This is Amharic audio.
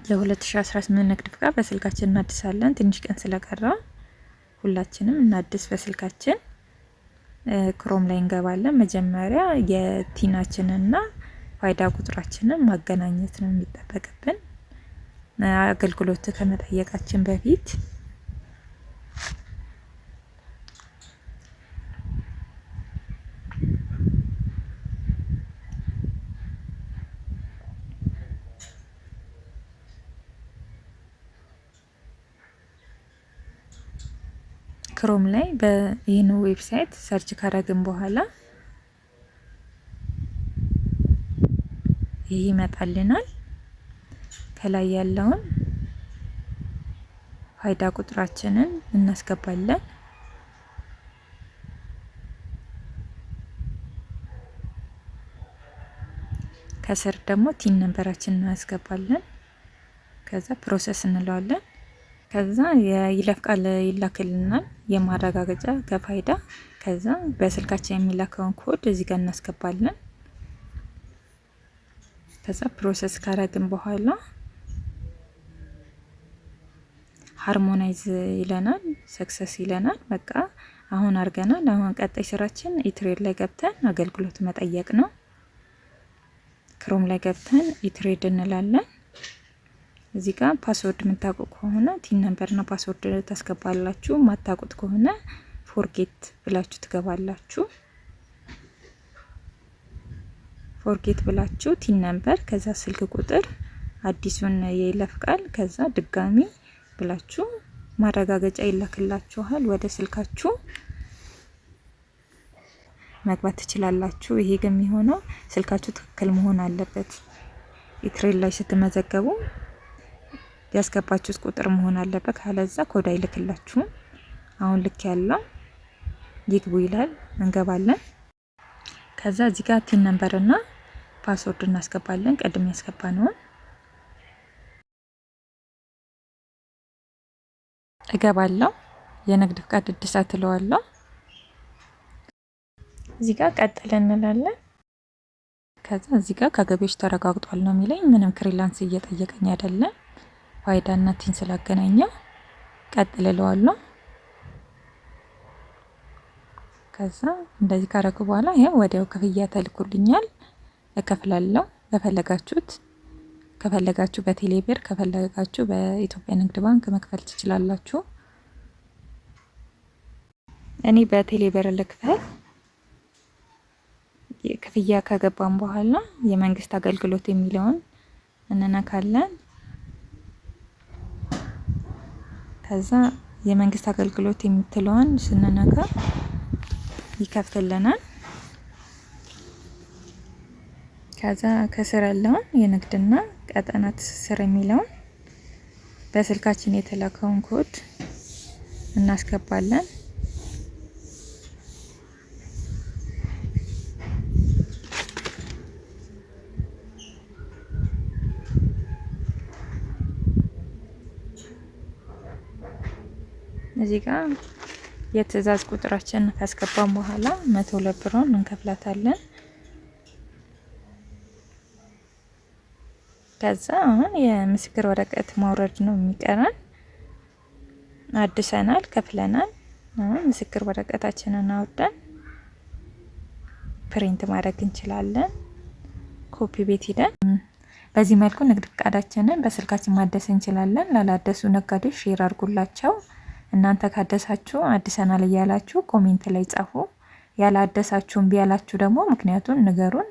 የ2018 ንግድ ፍቃድ በስልካችን እናድሳለን። ትንሽ ቀን ስለቀረ ሁላችንም እናድስ በስልካችን። Chrome ላይ እንገባለን። መጀመሪያ የ TIN ኣችንና ፋይዳ ቁጥራችንን ማገናኘት ነው የሚጠበቅብን አገልግሎት ከመጠየቃችን በፊት። Chrome ላይ በይህን website search ካረግን በኋላ ይህ ይመጣልናል። ከላይ ያለውን ፋይዳ ቁጥራችንን እናስገባለን። ከስር ደግሞ TIN number ኣችንን እናስገባለን። ከዛ process እንለዋለን። ከዛ የይለፍ ቃል ይላክልናል፣ የማረጋገጫ ከፋይዳ። ከዛ በስልካችን የሚላከውን ኮድ እዚህ ጋር እናስገባለን። ከዛ process ካረግን በኋላ harmonize ይለናል፣ success ይለናል። በቃ አሁን አድርገናል። አሁን ቀጣይ ስራችን eTrade ላይ ገብተን አገልግሎት መጠየቅ ነው። Chrome ላይ ገብተን eTrade እንላለን። እዚህ ጋር password የምታውቁ ከሆነ TIN number ና password ታስገባላችሁ። ማታውቁት ከሆነ forget ብላችሁ ትገባላችሁ። forget ብላችሁ TIN number፣ ከዛ ስልክ ቁጥር፣ አዲሱን የይለፍ ቃል፣ ከዛ ድጋሚ ብላችሁ ማረጋገጫ ይላክላችኋል ወደ ስልካችሁ መግባት ትችላላችሁ። ይሄ ግን የሚሆነው ስልካችሁ ትክክል መሆን አለበት። eTrade ላይ ስትመዘገቡ ያስገባችሁት ቁጥር መሆን አለበት። ካለዛ ኮድ አይልክላችሁም። አሁን ልክ ያለው ይግቡ ይላል፣ እንገባለን። ከዛ እዚህ ጋር TIN number እና password እናስገባለን። ቅድም ያስገባነውን እገባለሁ። የንግድ ፍቃድ እድሳት እለዋለሁ። እዚህ ጋር ቀጥል እንላለን። ከዛ እዚህ ጋር ከገቢዎች ተረጋግጧል ነው የሚለኝ። ምንም clearance እየጠየቀኝ አይደለም። ፋይዳ እና TIN ስላገናኘው ቀጥል እለዋለሁ። ከዛ እንደዚህ ካረኩ በኋላ ይሄ ወዲያው ክፍያ ተልኮልኛል። እከፍላለሁ። በፈለጋችሁት ከፈለጋችሁ በቴሌብር ከፈለጋችሁ በኢትዮጵያ ንግድ ባንክ መክፈል ትችላላችሁ። እኔ በቴሌብር ልክፈል። ክፍያ ከገባም በኋላ የመንግስት አገልግሎት የሚለውን እንነካለን። ከዛ የመንግስት አገልግሎት የምትለውን ስንነካ ይከፍትልናል። ከዛ ከስር ያለውን የንግድና ቀጠና ትስስር የሚለውን በስልካችን የተላከውን ኮድ እናስገባለን። እዚህ ጋር የትዕዛዝ ቁጥራችንን ካስገባን በኋላ 102 ብሩን እንከፍላታለን። ከዛ አሁን የምስክር ወረቀት ማውረድ ነው የሚቀረን። አድሰናል፣ ከፍለናል። አሁን ምስክር ወረቀታችንን አውርደን print ማድረግ እንችላለን። ኮፒ ቤት ሂደን በዚህ መልኩ ንግድ ፍቃዳችንን በስልካችን ማደስ እንችላለን። ላላደሱ ነጋዴዎች share አድርጉላቸው። እናንተ ካደሳችሁ አድሰናል እያላችሁ comment ላይ ጻፉ። ያላደሳችሁ እምቢ ያላችሁ ደግሞ ምክንያቱን ንገሩን።